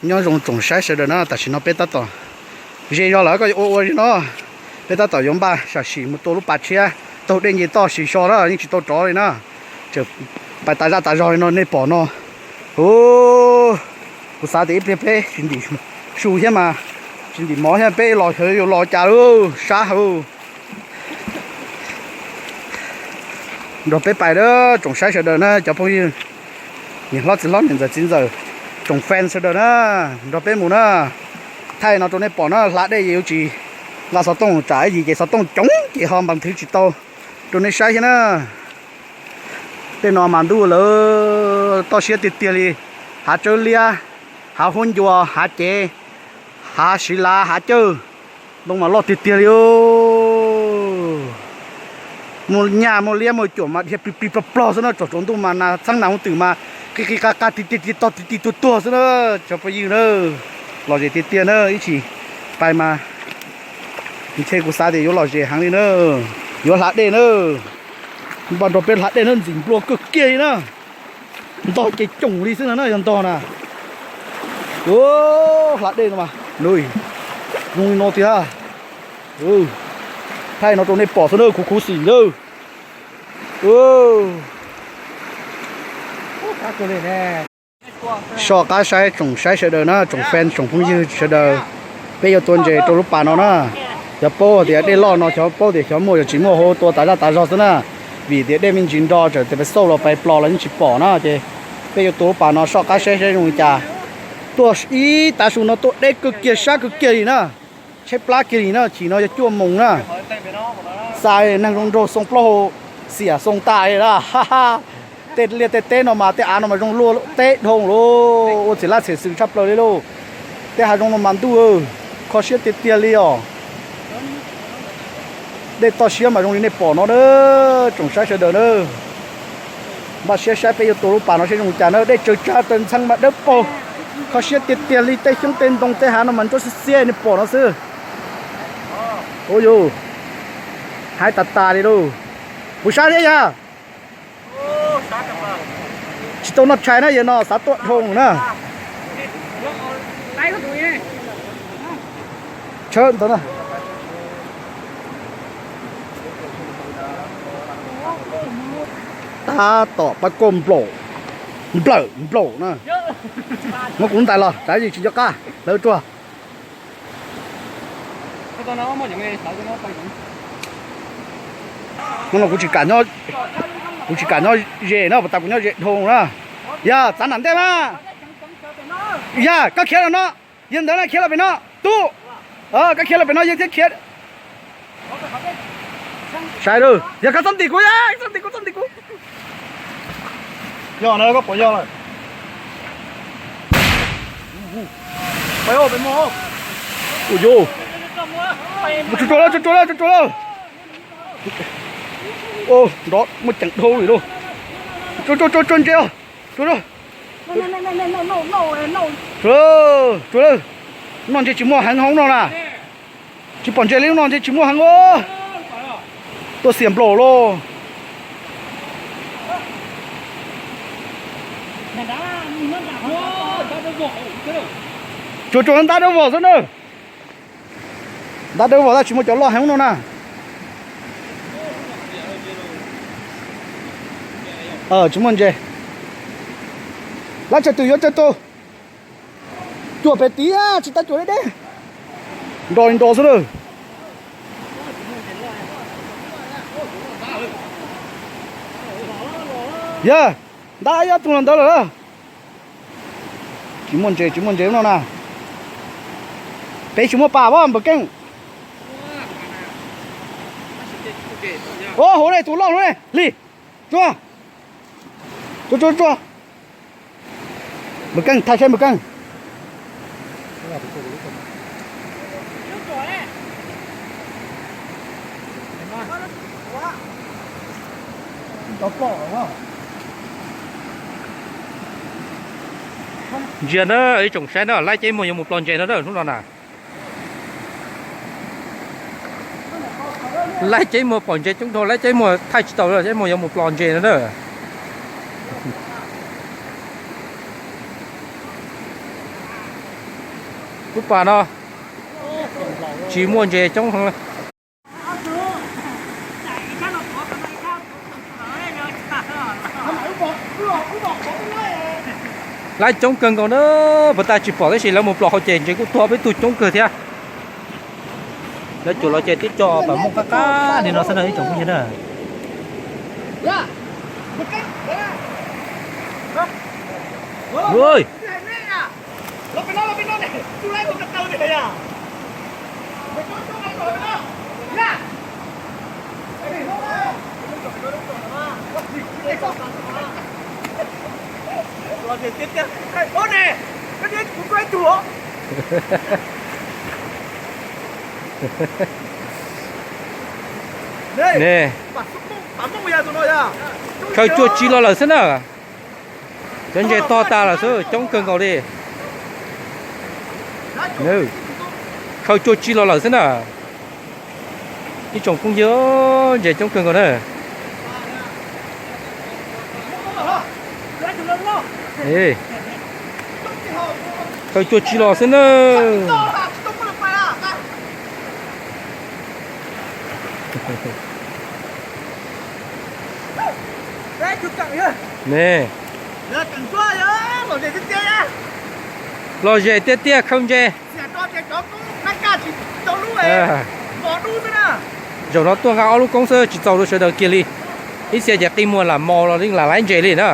Nyob zoo tsoom saib sawv daws na, tam sim no peb tab tom ze zog lawm, koj yuav ua ua li no, peb tab tom yuav npaj sam sim mus tua lub pas tshiab taug dej nce toj sim so na, yeej tsis tau rov li na. Tseem pais tas zaj tas zog li no nej pom no. Ub, kuv xav tias ib pliag peb tsis ntim su thiab mas, tsis ntim mov thiab peb los xyov yuav los cas lawm, sab hauv. Nrog peb pais na tsoom saib sawv daws na, cov phooj ywg, niam hlob txiv hlob, niam ntxawm txiv ntxawm, tsoom fan sawv daws na, nrog peb mus na. Thaij no rau nej pom na, hla dej yuav tsis nqa xov tooj, tsam ib yim ces xov tooj coob ces ho npas nthwv tsis tau rau nej saib thiab na. Tej no mas ntuj lawv toj siab tiag tiag li, hav tsawb liab, hav huab ncua, hav cev, hav siv lav, hav cawj, ntoo mas loj tiag tiag li. Muaj nyaj muaj liab muaj cuam mas dhia plig plig plog plog xwb na, tsom tsaus ntuj mas nas txheeb nas hoov twm mas qi qi qa qa ti ti ti tog ti ti tuag tuag xwb na. Cov phooj ywg na, lom zem tiag tiag na, ib chim pais mas ntshe kuv xav tias yuav lom zem heev li na, yuav hla dej na. Npaj nrog peb hla dej na, ntxim nplua kawg kiag li na. Ntog ces coom li xwb no na, yog ntog na. Hla dej no mas zoo li no tiag. Thaij no rau nej pom xwb na, khuv khuv xim lawm. Soj qab saib tsoom saib sawv daws na, tsoom fan tsoom phooj ywg sawv daws, peb yuav tua ntses rau lub pas no na. Xyov paub tias dej loj no, xyov paub tias xyov muaj xyov tsis muaj, hauv tua tas zaj tas zog xwb na. Vim tias dej me ntsis nro, txawm tias peb xauj los pais plos los yeej tsis pom na. Ces peb yuav tua lub pas no, soj qab saib saib zoo li cas. Tuaj ib tav su no tuaj deb kawg kiag, sab kawg kiag li na. Tshaib plab kiag li na, chim no yog cuaj moos na. Xa neeg zoo nraug xoo plaub hau xiam xoo tas li na. Tej liaj tej teb no mas, tej av no mas zoo luaj teb dhau lauj, ua txhim laj txhim xwm tshaj plaws li lauj. Tej hav zoov no mas ntuj, kho siab tiag tiag li os. Dej toj siab mas zoo li nej pom no na, tsoom saib sawv daws na. Npaj siab saib peb yuav tua lub pas no saib zoo cas na, dej tsaws tsag tsaws ntxhee mas dawb paug, kho siab tiag tiag li, tej xyoob tej ntoo tej hav no mas ntsuab xiab xiab nej pom no xwb. Ua yus, haib tas tas li lauj. Puas sab thiab yog? Tsis tau noj tshais na, yog no xav tuaj dhau na. Tshawb ntawd na. Tab tom pab koj nplaum, nplawm nplaum na. Muab kuv lub ntais los, tsam ib tsis nco qab hlawv ruag. Hnub no kuv tsis kam nyob, kuv tsis kam nyob ze na, puas tas kuv nyob ze dhau na. Yog txav nram ntej mas. Yog koj khiav los no, yog ntawd na khiav los pem no, tub. Koj khiav los pem no yog thiab khiav. Sai lawm, yog koj txhob ntim kuv, txhob ntim kuv, txhob ntim kuv. Yog na, koj pom yog lawm. Ua yus, tsuag tsuag lawm, tsuag tsuag lawm, tsuag tsuag lawm. Nrov muaj ceem dhau li lauj. Tsuag tsuag tsuag tsuag ntses os. Tsuag tsuag. Tsuag lawm. Lub no ntses tsis muaj heev hauv no na. Tsis pom ntses li, lub no ntses tsis muaj heev. Tuaj xiam nplaum lauj. Tsuag tsuag ntab dawb vog xwb na. Ntab dawb vog tab tsis muaj cov loj heev no na. Tsis muaj ntses. Lab tsawg tus yuav tsawg tus. Cuag pem tid, tsis tau cuag deb deb. Nro li nro xwb na. Yog, ntab ib ob tug los ntawd lawm. Tsis muaj ntses, tsis muaj ntses lub no na. Peb tsis muaj pas as npawg Keej. Ua hauv ne, tus loj hauv ne, Hli. Tsuag. Tsuag tsuag tsuag. Npawg Keej, thaij saib npawg Keej. Ntsia na ib tsoom saib na, laib ceb muag yuav mus plos ntses no na hnub no na. Laib ceb muag pom ntses coob dhau, laib ceb muag thaij tsis tau, ceb muag yuav mus plos ntses no na. Lub pas no tsis muaj ntses coob heev. Laib coob kawg nkaus na, puas tas tsis pom tab sis lawv mus plos hauv ces ntses kuj tuag peb tug coob kawg thiab. Lawv cuam los ces twb cog pas mooj qab qab li no xwb na ib tsoom phooj ywg na. Ne, khaws cuag tsis los lawm xwb na. Cov ntses tog tas lawm xwb, coob kawg nkaus li. Khaws cuag tsis los lawm xwb na. Ib tsoom phooj ywg, ntses coob kawg nkaus na. Khaws cuag tsis los xwb na. Ne, los ze tiag tiag khaws ntses. Zaum no tuaj nqa ob lub koob xwb tsis txaus rau sawv daws kiag li. Ib txhia ces qi muag lam mos los yeej lam laib ntses li na.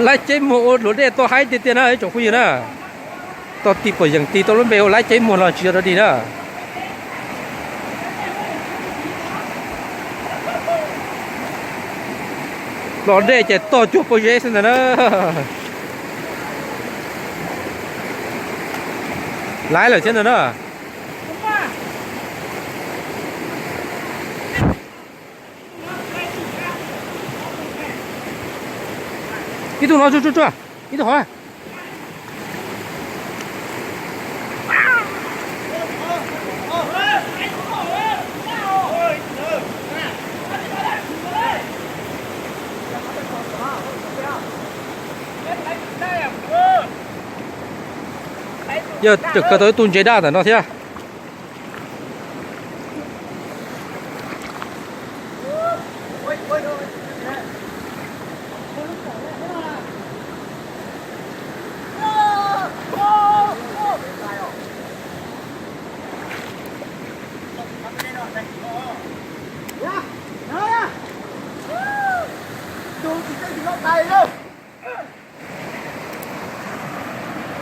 Laib ceb muag ua luam dej tuaj haib tiag tiag na ib tsoom phooj ywg na. Tog ti puas yeem ti tau lub npe ua laib ceb muag los tsis yog dog dig na. Los dej ces tog cuag pob zeb xwb ntag na. Laib lawm thiab ntag na. Ib tug no tsuag tsuag tsuag, ib tug hov. Yog tseem khaws tau ib tug ntses daj ntawm no thiab.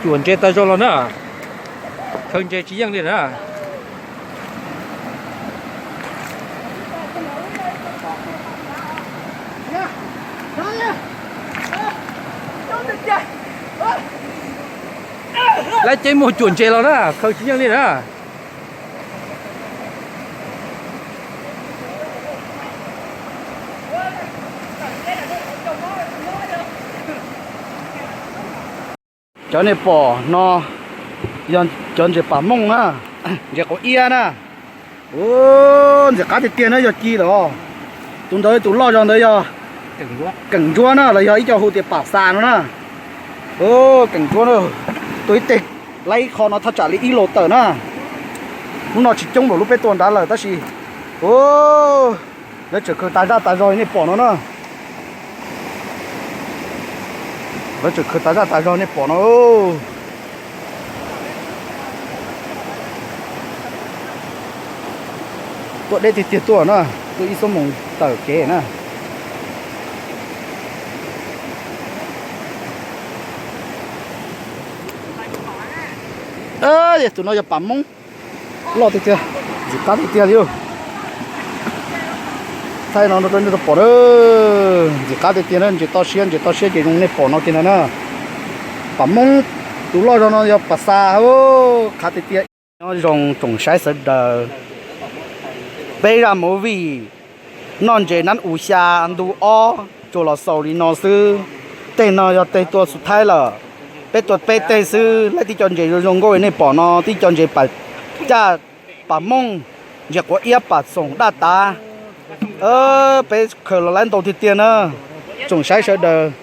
Cuam ntses tas zog los na, khaws ntses tsis yeej li na. Laib ceb muag cuam ntses los na, khaws tsis yeej li na. Cov nej pom no yog cov ntses pam mooj na, ntses quav iab na. Ntxim qab tiag tiag na, yog ci lawm. Tus ntawd tus loj zog ntawd yog keem ntsuab na, los yog ib co hu tias pam xas no na. Keem ntsuab na, tua ib teg laib ib qho no thaj tsam li ib los tawm na. Hnub no tsis coob npaum lub peb tua nrad lawm tab sis lawv tseem khaws tas zaj tas zog nej pom no na. Lawv tseem khaws tas zaj tas zog nej pom no. Tuaj deb tiag tiag tuaj na, tuaj ib xuab moos tawm kev na. Tus no yog pam moob loj tiag tiag, ntxim qab tiag tiag li. Thaij no rau nej tau pom na, ntxim qab tiag tiag na, ntses to siab, ntses to siab ces zoo nej pom no kiag ntag na. Pam Moob, tus loj zog no yog Pam Xa. Qhav tiag tiag. Nyob zoo tsoom saib sawv daws, peb zaj movie Noj Ntses Nab U Xya ntu ob tsuas los xaus li no xwb. Tej no yog tej tuaj xu thaib lawm, peb tuaj peb tej xwb. Laib tib co ntses zoo zoo nkauj nej pom no, tib co ntses pam caj, pam mooj, ntses quav iab, pam xoom, daj tav. Peb khaws los laib ntau tiag tiag na. Tsoom saib sawv daws,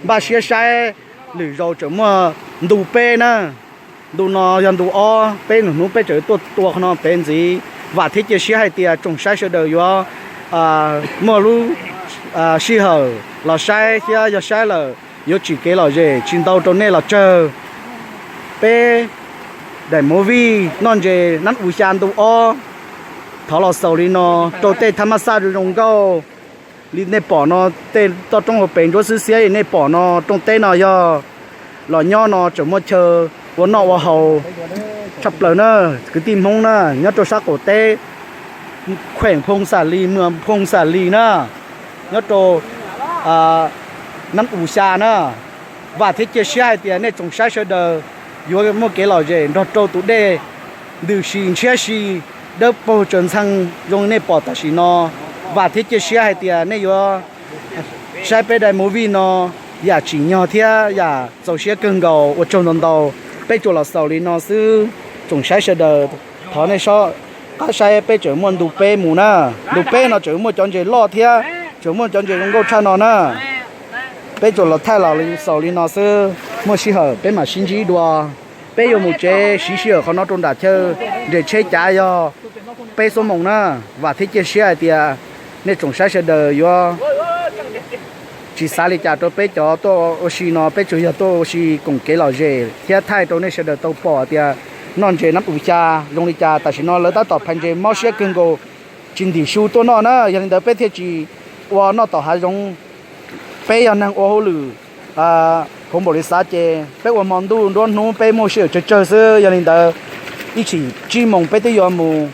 npaj siab saib, lwm zaus tseem muaj ntu peb na. Ntu no yog ntu ob, peb nus hnub peb tseem tuaj tua qhov no pem ntxiv. Vam thiab cia siab hais tias tsoom saib sawv daws yuav muaj lub sij hawm los saib thiab yog saib lawm yuav tsim kev lom zem tsis ntau rau nej los tsawg. Peb daim movie Noj Ntses Nab U Xya ntu ob thov los xaus li no, rau tej thab mab xaj zoo zoo nkauj li nej pom no, tej toj roob hauv pes ntsuab xwb xiab li nej pom no, rooj teb no yog los nyob no tseem muaj chaw ua noj ua haus tshaj plaws na. Kwv tij Hmoob na, nyob rau sab qaum teb, khuem Phoo Xam Lis, muas Phoo Xam Lis na, nyob rau Nab U Xya na. Vam thiab cia siab hais tias nej tsoom saib sawv daws yuav muaj kev lom zem nrog rau tus dej ntws si ntshiab si, dawb paug tsaws ntxhee zoo li nej pom tam sim no. Vam thiab cia siab hais tias nej yuav saib peb daim movie no yam tsim nyog thiab yam txaus siab kawg nkaus. Ua tsaug ntau ntau, peb tsuas los xaus li no xwb. Tsoom saib sawv daws, thov nej sob qab saib, peb tseem muaj ntu peb mus na. Ntu peb no tseem muaj cov ntses loj thiab tseem muaj cov ntses zoo nkauj tshaj no na. Peb tsuas los thaij los xaus li no xwb, muaj sij hawm peb mam sib ntsib dua. Peb yuav mus tsev siv sij hawm qhov no rau nram chaw nres tsheb cav yog peb xuab moos na. Vam thiab cia siab hais tias nej tsoom saib sawv daws yuav tsis xav li cas rau peb cov tuaj ua si no, peb tsuas yog tuaj ua si koom kev lom zem thiab thaij rau nej sawv daws tau pom tias Noj Ntses Nab U Xya zoo li cas. Tam sim no lawv tab tom phais ntses mob siab kawg nkaus, tsis ntim xyu tuaj noj na, yog li ntawd peb thiaj tsis ua noj tom hav zoov. Peb yog neeg ua hauj lwm hauv npaum li xav ces peb ua hmo ntuj nruab hnub peb muaj sij hawm tsawg tsawg xwb. Yog li ntawd ib tsam tsib moos peb twb yuav mus